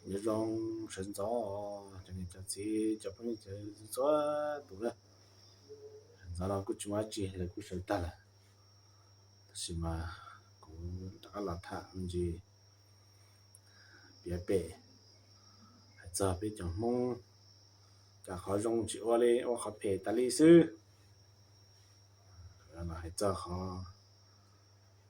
Nyob zoo sawv ntxov cov niam cov txiv cov phooj ywg txhua tus na. Sawv ntxov no kuj tsis muaj dab tsi, lawv kuj sawv tag lawm, tab sis mas kuv rov qab los tham me ntsis piav pem hais txog peb cov Hmoob, cas qhov zoo tsis ua li, ua qhov phem tas li xwb. Hais txog qhov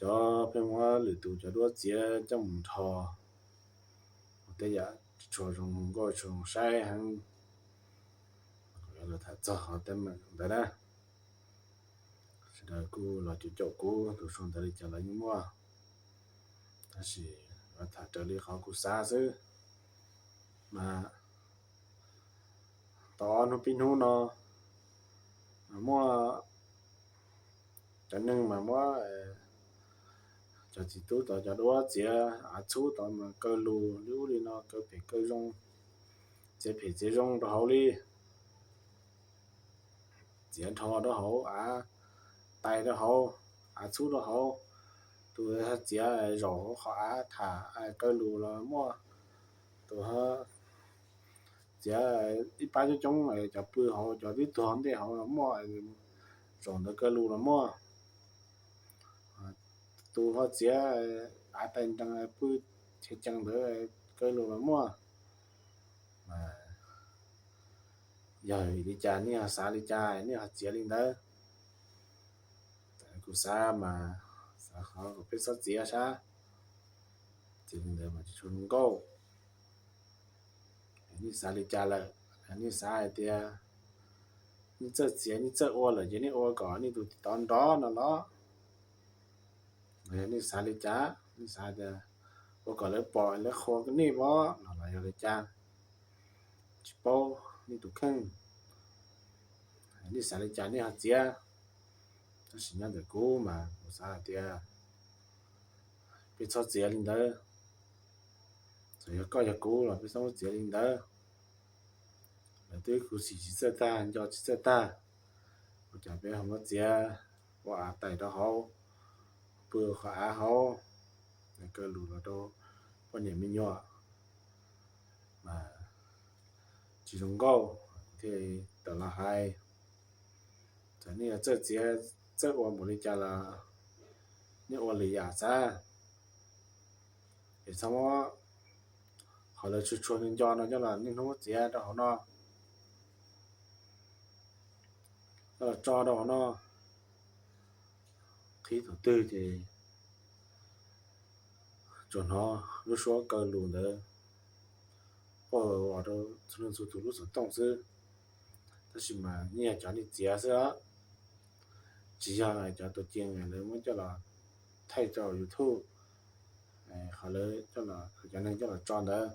cov pheej muab lwm tus cov duab txiav coj mus nrho ua tej yam tsis tshua zoo nkauj tsis zoo saib heev. Kuv yuav los tham txog qhov teeb meem ntawd na. Sawv daws kuj los caum caum kuv, tus sau ntawv li cas los yeej muaj, tab sis yuav tham raws li qhov kuv xav xwb. Mas tau ob hnub peb hnub no mas muaj cov neeg mas muab cov txiv tub tod cov duab txiav av txhub tod mas kaw lus li ub li no, kaw phem kaw zoo, txiav phem txiav zoo rau hauv li, txiav nrho rau hauv av, tais rau hauv, av txhub rau hauv. Tus txiav zaum hauv qhov av tham kaw lus los muaj, tus txiav ib pab coob coob cov pw hauv, cov twb tuag ntej hauv los muaj, zaum ntawd kaw lus los muaj. Tus ho txiav av tais nrees pw cheem cees ntawd kaw lus los muaj. Yog vim li cas nej ho xav li cas nej ho txiav li ntawd? Kuv xav mas xav qhov kom peb txhob txiav sab, txiav li ntawd mas tsis tshua zoo nkauj. Nej xav li cas lawm? Nej xav hais tias nej txawj txiav nej txawj ua lawm ces nej ua kom nej tus tod nrov no los? Nej xav li cas? Nej xav tias ua kom lawv pom lawv qhuas nej pom no los yog li cas? Tsis paub nej tus kheej. Nej xav li cas nej ho txiav. Tab sis nyob ntawm kuv mas kuv xav hais tias peb txhob txiav li ntawd. Txawm yog koj yog kuv los peb txhob muab txiav li ntawd. Lawv twb khuv xim tsis txawj tag, nco tsis txawj tag, ua cas peb ho muab txiav, ua av tais rau hauv, pw qhov av hauv, kaw lus los rau poj niam me nyuam mas tsis zoo nkauj thiaj tawm los hais. Txawm nej yuav txawj txiav txawj ua npaum li cas los nej ua lwm yam xav, es txhob muab qhov lawv tshua tshua nco no coj los niaj hnub txiav rau hauv no, coj los tso rau hauv no. Qhib thaum twg ces tsuas hnov lub suab kaw lus ntawd quaj os rau txhua leej txhua tus lub xov tooj xwb. Tab sis mas yeej yog cov nej txiav xwb os, tsis yog cov tuam cees lawv muab coj los thaij rau YouTube, qhov lawv cov neeg coj los tso ntawd.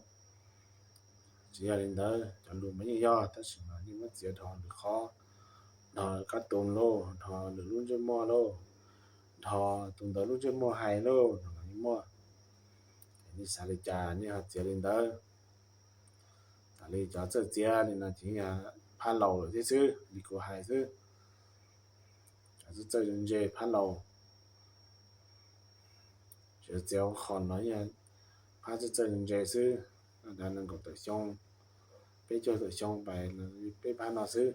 Tsis yog li ntawd, cov lus mas yeej yog, tab sis mas nej muab txiav dhos lwm qhov, dhos kab tus lauj, dhos lwm lub ntsej muag lauj, dhos tus ntawd lub ntsej muag hais lauj no los yeej muaj. Nej xav li cas nej ho txiav li ntawd. Tam li cov txawj txiav li no ces yog phab laus lawm thiab xwb, li kuv hais xwb. Cov txawj txawj ntse phab laus, txiav txiav qhov no yog phab txawj txawj ntse xwb. Dav nees nkaum tawm xyoo, peb caug tawm xyoo pais peb phab no xwb.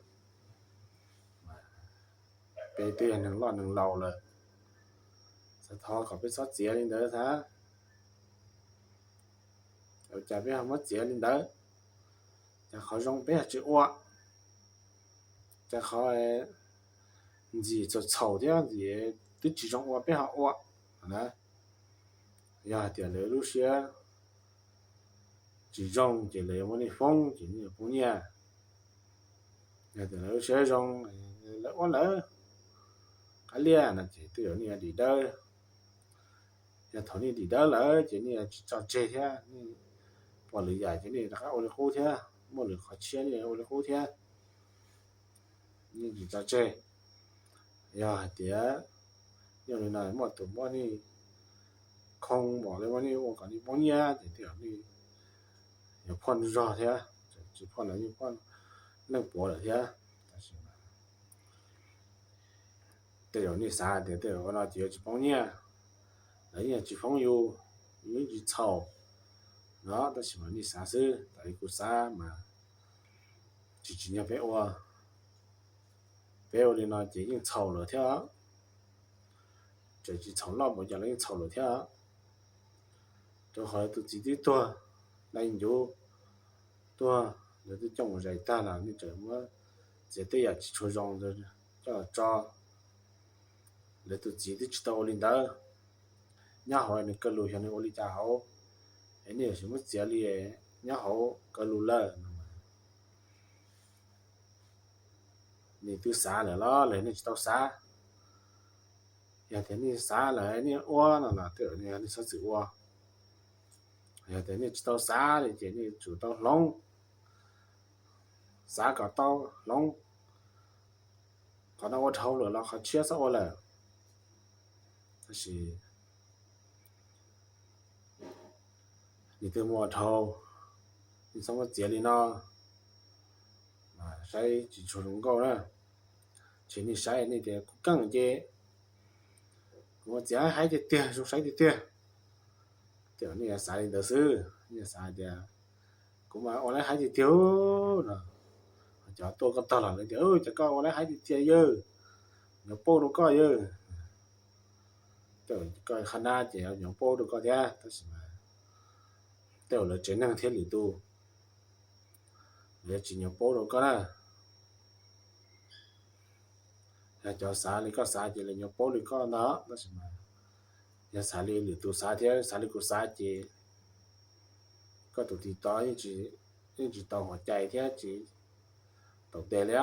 Peb twb yog neeg loj neeg laus lawm, xav thov kom peb txhob txiav li ntawd xav. Ua cas peb ho muab txiav li ntawd? Cas qhov zoo peb ho tsis ua? Cas qhov ntxim txhaum txhaum thiab ntxim twb tsis zoo ua peb ho ua na? Yog hais tias lawv lub siab tsis zoo ces lawv yuav muab nej foob ces nej yuav poob nyiaj. Yog tias lawv lub siab zoo, lawv ua lawv qab liaj no ces tej zaum nej yuav dim dawb. Yog thaum nej dim dawb lawm ces nej yuav tsis tso tseg thiab, nej pom lwm yam ces nej rov qab ua li qub thiab, muaj lwm qhov tshiab nej ua li qub thiab, nej tsis tso tseg. Yog hais tias yog li no muaj tus muab nej khoo npaum li muab nej ua kom nej poob nyiaj ces tej zaum nej yuav phoj zog thiab, tsis phoj lawv yeej phoj leej puav lawm thiab. Tab sis tej zaum nej xav tias tej zaum ua no ces yuav tsis poob nyiaj, lawv yeej tsis foob yus, yus yeej tsis txhaum. no, tab sis mas nej xav xwb, tam li kuv xav mas tsis tsim nyog peb ua. Peb ua li no ces yeej txhaum lawm thiab, tseem tsis txhaum loj npaum cas los yeej txhaum lawm thiab. Rau qhov tus txiv twb tuag, dai ncuv tuag, lawv twb coj mus zais tag los nej tseem muab txiav tej yam tsis tshua zoo coj los tso. Lawv tus txiv twb tsis tau ua li ntawd. Nyob hauv nws kawg lus xyov nws ua li cas hauv, es nej yuav tsum muab txiav li nyob hauv kawg lus lawm no. Nws twb xav lawm los nej tsis tau xav? Yog tias nej xav lawm nej ua no los tej zaum nej txhob txwm ua. Yog tias nej tsis tau xav li ces nej tsum tau hloov, xav kom tau hloov. Qhov no ua dhau lawm los qhov tshiab txhob ua lawm. Tab sis nws twb muaj dhau, nej txhob muab txiav li no, saib tsis tshua zoo nkauj na. Ces nej saib nej tias kuv keej ces kuv muab txiav haib tiag tiag, zoo saib tiag tiag. Tej zaum nej yuav xav li ntawd xwb, nej xav tias kuv mas ua lawv haib tiag tiag no. Cov tuaj koj tog los lawv tias cov koj ua lawv haib tiag tiag yawg, nyob paub rau koj yawg. Tej zaum koj qhab nab ces nyob paub rau koj thiab, tab sis mas tej zaum lawv tsev neeg thiab lwm tus lawv tsis nyob paub rau koj na. Yog cov xav li koj xav ces lawv nyob paub li koj ntag, tab sis mas yog xav li lwm tus xav thiab xav li kuv xav ces koj tus tiv tov yeej tsis tau hov cai thiab tsis tau tes li.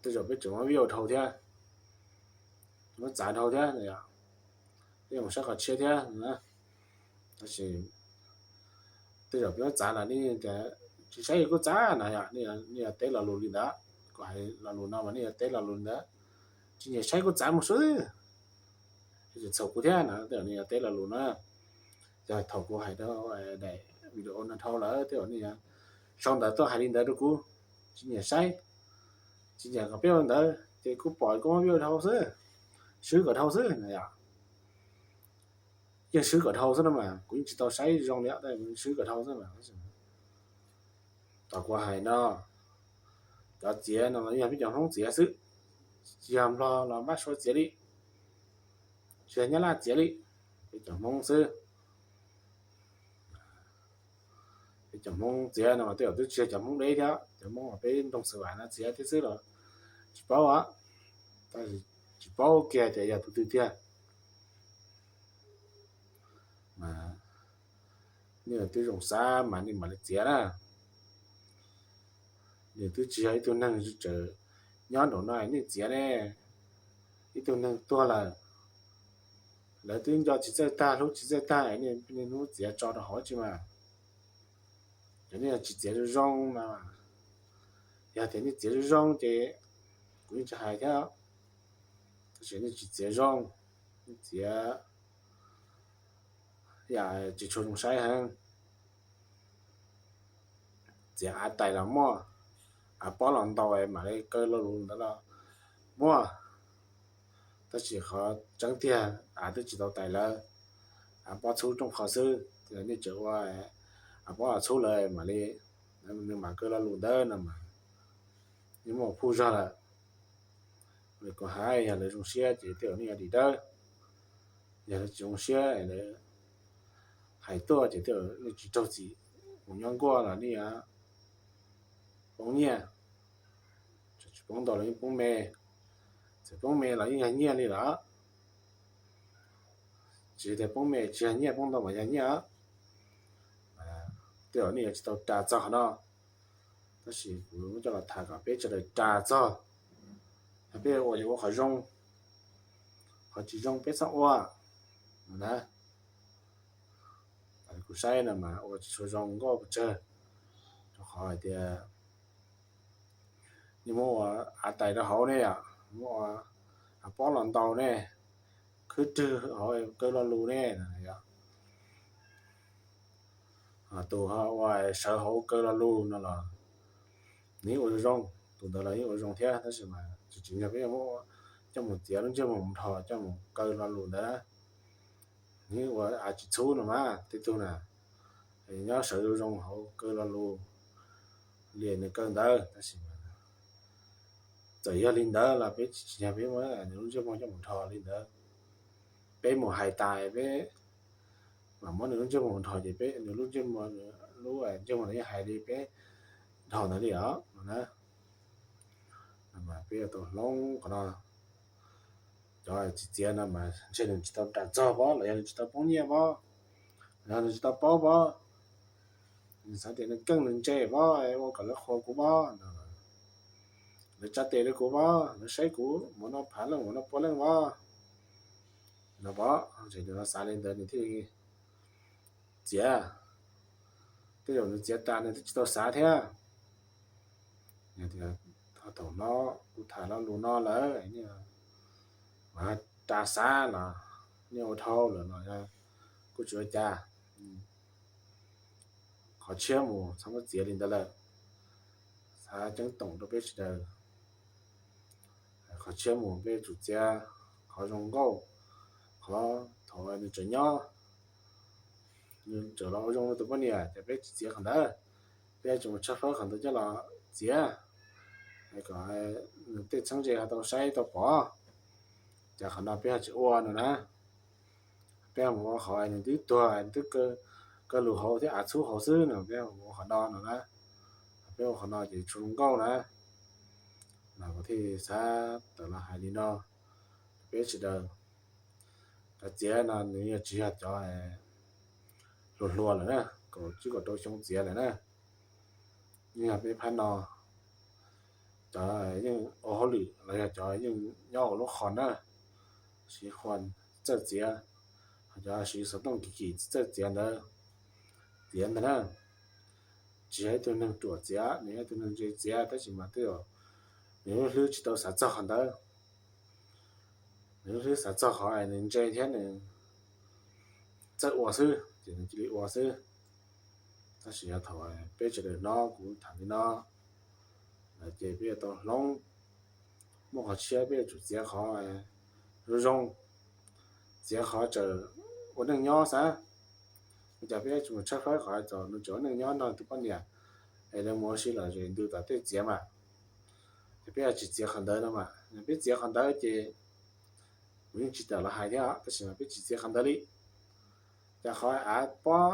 Tej zaum peb tseem muab view dhau thiab, muab txav dhau thiab, peb mus saib qhov tshiab thiab. Tab sis tej zaum peb muab txav los nej tias tsis saib kuj txav na yom, nej yuav teb lo lus li ntawd. Kuv hais lo lus no mas nej yuav teb lo lus li ntawd, tsis nyiam saib kuj txav mus xwb, tsis txhaum kuv thiab na, tej zaum nej yuav teb lo lus na. Yog thaum kuv hais rau daim video no dhau lawm tej zaum nej yuav sau ntawv tuaj hais li ntawd rau kuv, tsis nyiam saib, tsis nyiam kom peb ua ntawd ces kuv pom kuv muab view dhau xwb, swb kom dhau xwb na yom. Yeej swb kom dhau xwb no mas, kuv yeej tsis tau saib zoo li, tab sis swb kom dhau xwb mas. Tom kuv hais no, cov txiav no yog peb cov Hmoob txiav xwb, tsis yog Nplog los Npab Suav txiav li, tsis yog Nyab Laj txiav li, peb cov Hmoob xwb. Peb cov Hmoob txiav no mas tej zaum twb tsis yog cov Hmoob deb thiab, cov Hmoob uas peb nroog Xwm Vam no txiav thiab xwb los tsis paub, tab sis tsis paub kiag tias yog tus twg tiag. Mas nej twb zoo xav mas nej mam li txiav na. Nws twb tsis yog ib tug neeg tseem nyob nraum no nej txiav ne, ib tug neeg tuag lawm, lawv twb nco tsis txawj tag hlub tsis txawj tag, nej hnub txiav tso rau hauv tsi mas. Cov nej tsis txiav zoo zoo no, yog tias nej txiav zoo zoo ces kuv yeej tsis hais thiab, tab sis nej tsis txiav zoo, nej txiav yam tsis tshua zoo saib heev. Txiav av tais los muaj, av pob los ntaus mam li kaw lo lus ntawd los muaj, tab sis qhov tseeb tiag av twb tsis tau tais lawm, av pob txhub rooj qho xwb, nej tseem ua av pob los txhub lawm mam li, nws mam kaw lo lus ntawd no mas yeej muaj phuj zog lawm. Kuv hais yog lawv zoo siab ces tej zaum nej yuav dim dawb, yog lawv tsis zoo siab, hais tuaj ces tej zaum nej tsis raug txim, mus nyob nkuaj los nej yuav poob nyiaj, tsis poob ntau los yeej poob me, txawm poob me los yeej yog nyiaj li lawm. Tsis tias poob me tsis yog nyiaj, poob ntau mas yog nyiaj. Tej zaum nej yuav tsis tau ras txog qhov no, tab sis kuv muab coj los tham kom peb sawv daws ras txog, yog peb ua ces ua qhov zoo, qhov tsis zoo peb txhob ua na. Kuv saib no mas ua tsis tshua zoo nkauj pes tsawg, rau qhov hais tias nej muab ua av tais rau hauv ne yom, muab ua av pob los ntaus ne, khwb rwg hauv kaw lo lus ne, tus ho ua sawv hauv kaw lo lus no los nws yeej ua zoo, tus ntawd los yeej ua zoo thiab, tab sis mas tsis tsim nyog peb muab coj mus txiav lub ntsej muag mus nrho coj mus kaw lo lus ntawd. Nws ua av tsis txhub no mas tej tug na, nyob sawv zoo zoo hauv kaw lo lus li nws kaw ntawd tab sis txawm yog li ntawd los peb tsis yog peb muab nws lub ntsej muag coj mus dhos li ntawd. Peb mus hais tas peb mam muab nws lub ntsej muag mus dhos ces peb nws lub ntsej muag, lub ntsej muag nws yeej hais li peb dhos ntawd li os no na. Peb yuav tau hloov qhov no. Cov txiv txiav no mas ntshe nws tsis tau ras txog pob los yog nws tsis tau poob nyiaj pob, los yog nws tsis tau paub pob, nws xav tias nws keej nws ntse pob, ua kom lawv qhuas kuv pob no, lawv tsa tes rau kuv pob, lawv saib kuv mus noj phav leej mus noj puab leej pob no pob. Nws xav li ntawd nws thiaj li txiav. Tej zaum nws txiav tas nws twb tsis tau xav thiab. Thaum no kuv tham lo lus no lawm, mas ras xav los nej ua dhau lawm no kuj tsis ua cas. Qhov tshiab mus txhob muab txiav li ntawd lawm. Xav ceeb toom rau peb sawv daws. Qhov tshiab mus peb tsum txiav qhov zoo nkauj, qhov thaum nws tseem nyob, nws tseem los ua zoo rau tus poj niam ces peb tsis txiav qhov ntawd. Peb yuav tsum tshawb fawb qhov ntawd coj los txiav, kom nws tej txheeb ze ho tau saib tau pom. Ces qhov no peb ho tsis ua no na. Peb mus ua qhov nws twb tuag, nws twb kaw lus hauv thiab av txhub hauv xwb no, peb mus ua qhov no no na. Peb ua qhov no ces tsis zoo nkauj na. Mas kuv thiaj xav tawm los hais li no rau peb sawv daws. Cov txiav no nws yeej tsis yog cov hluas hluas lawm na, kaum tsib kaum rau xyoo txiav lawm na. Yeej yog peb phab no, cov yeej ua hauj lwm los yog cov yeej nyob hauv lub qhov na, siv qhuas txawj txiav, ho cov siv xov tooj kim kim txawj txiav ntawd, txiav ntawd na. Tsis yog ib tug neeg ruam txiav, nws yog ib tug neeg ntse txiav tab sis mas twb yog nws lub hlwb tsis tau xav txog qhov ntawd. Nws lub hlwb xav txog qhov nws ntse thiab nws txawj ua xwb ces nws cia li ua xwb. Tab sis yog thaum peb sawv daws hnov kuv tham li no lawm ces peb yuav tau hloov. Muaj qhov tshiab peb yuav tsum txiav qhov zoo zoo, txiav qhov tseem ua neej nyob xav. Ua cas peb yuav tsum tshawb fawb qhov txog nws tseem ua neej nyob nrog tus poj niam es lawv mus ua si lom zem ntws tom tej txiav mas, ces peb yuav tsis txiav qhov ntawd no mas. Peb txiav qhov ntawd ces kuv yeej tsis tawm los hais thiab tab sis mas peb tsis txiav qhov ntawd li. Ces qhov av pob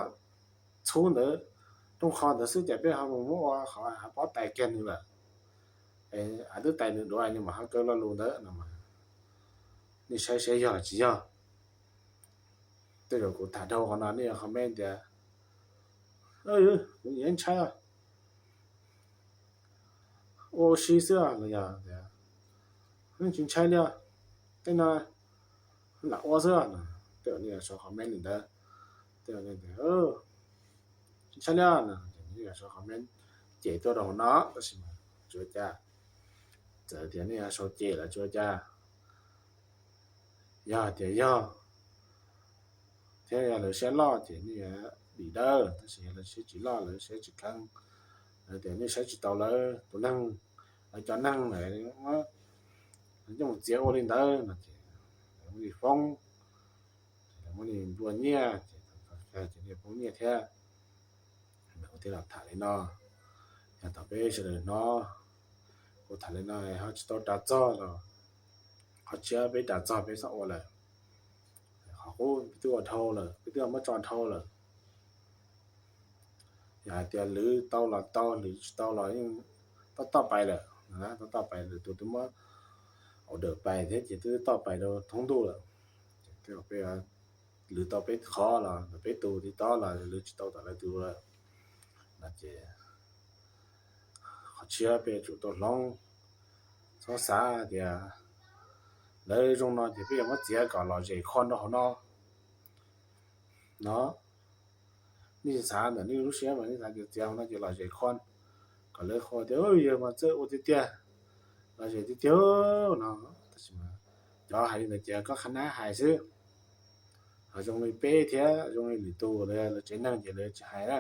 txhub ntawd, rooj qho ntawd xwb ces peb ho mus muab ua qhov av pob tais kiag nws lawm. Av twb tais nws duav nws mam ho kaw lo lus ntawd no. Nej saib saib yog tsis yog? Tej zaum kuv tham dhau qhov no nej comment tias kuv yeej ntshai ua si xwb los yog tias tsis ntshai li, tej no lam ua xwb no. Tej zaum nej yuav sau comment li ntawd, tej zaum nej tias tsis ntshai li no, nej yuav sau comment cem tuaj rau hauv no tab sis mas tsis ua cas. Txawm tias nej yuav sau cem los tsis ua cas. Yog tias yog thiab yog lawv siab loj ces nej yuav dim dawb, tab sis yog lawv siab tsis loj, lawv siab tsis kheev, lawv tias nej saib tsis taus lawv tus neeg, lawv cov neeg lawm, lawv coj mus txiav ua li ntawd no ces lawv muab li foob, lawv muab li nplua nyiaj ces, ces nej poob nyiaj thiab. Kuv thiaj los tham li no, yog thaum peb sawv daws hnov kuv tham li no ho tsis tau ras txog los qhov tshiab peb ras txog peb txhob ua lawm. Qhov qub peb twb ua dhau lawm, peb twb muab tso dhau lawm. Yog hais tias lwv tau los tau, lwv tsis tau los yeej toj toj pais lawm, toj toj pais lawm, tus twb muab order pais thiab ces twb toj pais rau thoob ntuj lawm. Ces peb lwv tau peb qhov los peb tus, tiv toj los lwv tsis tau tom lawv tus lawm no ces qhov tshiab peb yuav tsum tau hloov. Txhob xav tias lawv zoo no ces peb yuav muab txiav kom lom zem khov rau hauv no. No, nej xav ntawm nej lub siab mas nej xav tias txiav hauv no ces lom zem khov, kom lawv qhuas tias yawg mas txawj ua tiag tiag, lom zem tiag tiag no. Tab sis mas cov hais li ntawd ces koj qhab nab hais xwb. Ho zoo li peb thiab zoo li lwm tus lawv tsev neeg ces lawv tsis hais na.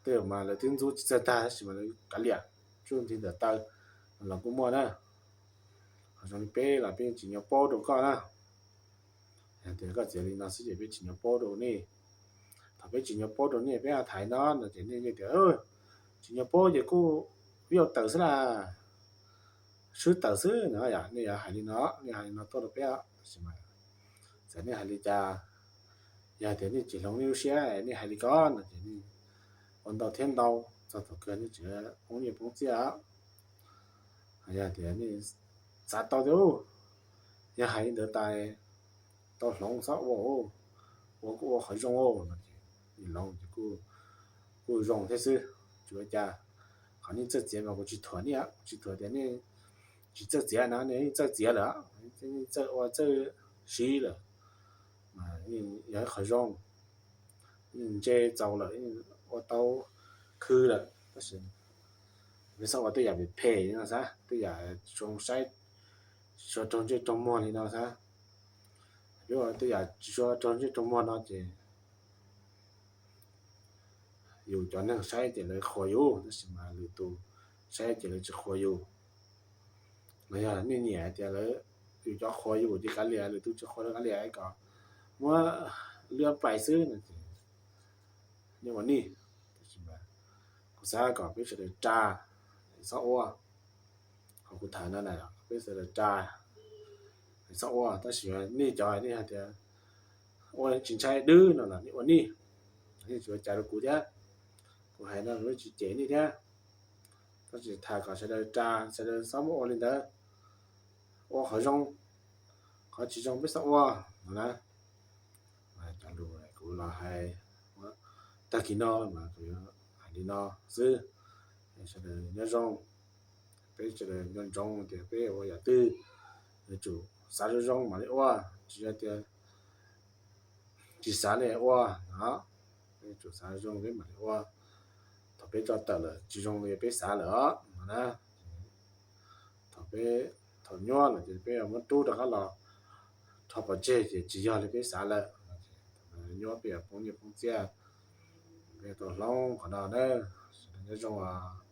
Tej zaum mas lawv twb ntxub tsis txawj tag tab sis mas lawv kav liam tsuj nti ntawm taw los kuj muaj na. Ho zoo li peb los peb tsis nyob paub rau koj na. Tias koj txiav li no xwb ces peb tsis nyuam paub rau nej. Thaum peb tsis nyuam paub rau nej peb tham no no ces nej tias tsis nyuam paub ces kuj yuav tawm xwb las, swb tawm xwb no yom. Nej yuav hais li no, nej hais li no tuaj rau peb, tab sis mas txawm nej hais li cas, yog tias nej tsis hloov nej lub siab nej hais li ko no ces nej ua ntau thiab ntau, txog thaum kawg nej tseem poob nyiaj poob txiaj. Yog tias nej xav tau tias yog hais li ntawd tas tau hloov txhob ua, ua kuj ua qhov zoo no ces nej hloov ces kuj zoo thiab xwb, tsis ua cas. Qhov nej txawj txiav mas kuv tsis thuam nej, kuv tsis thuam tias nej tsis txawj txiav no, nej txawj txiav lawm, nej txawj ua txawj siv lawm, mas yog ib qhov zoo, ntse txaus lawm, ua tau khw lawm, tab sis peb txhob ua tej yam phem phem li no xav, tej yam tsis zoo saib, tsis tshua raug ntsej raug muag li no xav. Peb ua tej yam tsis tshua raug ntsej raug muag no ces yus cov neeg saib ces lawv qhuas yus, tab sis mas lwm tus saib ces lawv tsis qhuas yus. Los yog nej nyiam tias lawv, yus cov qhuas yus ces kav liam, lwm tus tsis qhuas lawv kav liam, kom muab lwb plais xwb no ces nej ua nej. Tab sis mas kuv xav kom peb sawv daws ras, txhob ua. Qhov kuv tham no na, peb sawv daws ras, txhob ua. Tab sis nej cov nej hais tias ua tsis ntshai dwb no los nej ua nej, nej tsis ua cas rau kuv thiab. Kuv hais no kuv tsis cem nej thiab, tab sis tham kom sawv daws ras, sawv daws txhob muab ua li ntawd, ua qhov zoo, qhov tsis zoo peb txhob ua no na. Cov lus kuv los hais tag kis no mas kuv yuav hais li no xwb. Sawv daws nyob zoo, peb sawv daws nco ntsoov tias peb ua yam twg yuav tsum xav zoo zoo mam li ua, tsis yog tias tsis xav li ua no. Peb yuav tsum xav zoo peb mam li ua. Thaum peb tso tawm lawm tsis zoo li peb xav lawm os no na. Thaum peb, thaum nyuaj lawm ces peb muab rub rov qab los, rho pov tseg ces tsis yog li peb xav lawm. Nyuaj peb yuav poob nyiaj poob txiaj, peb tau hloov qhov no na. Sawv daws nyob zoo os.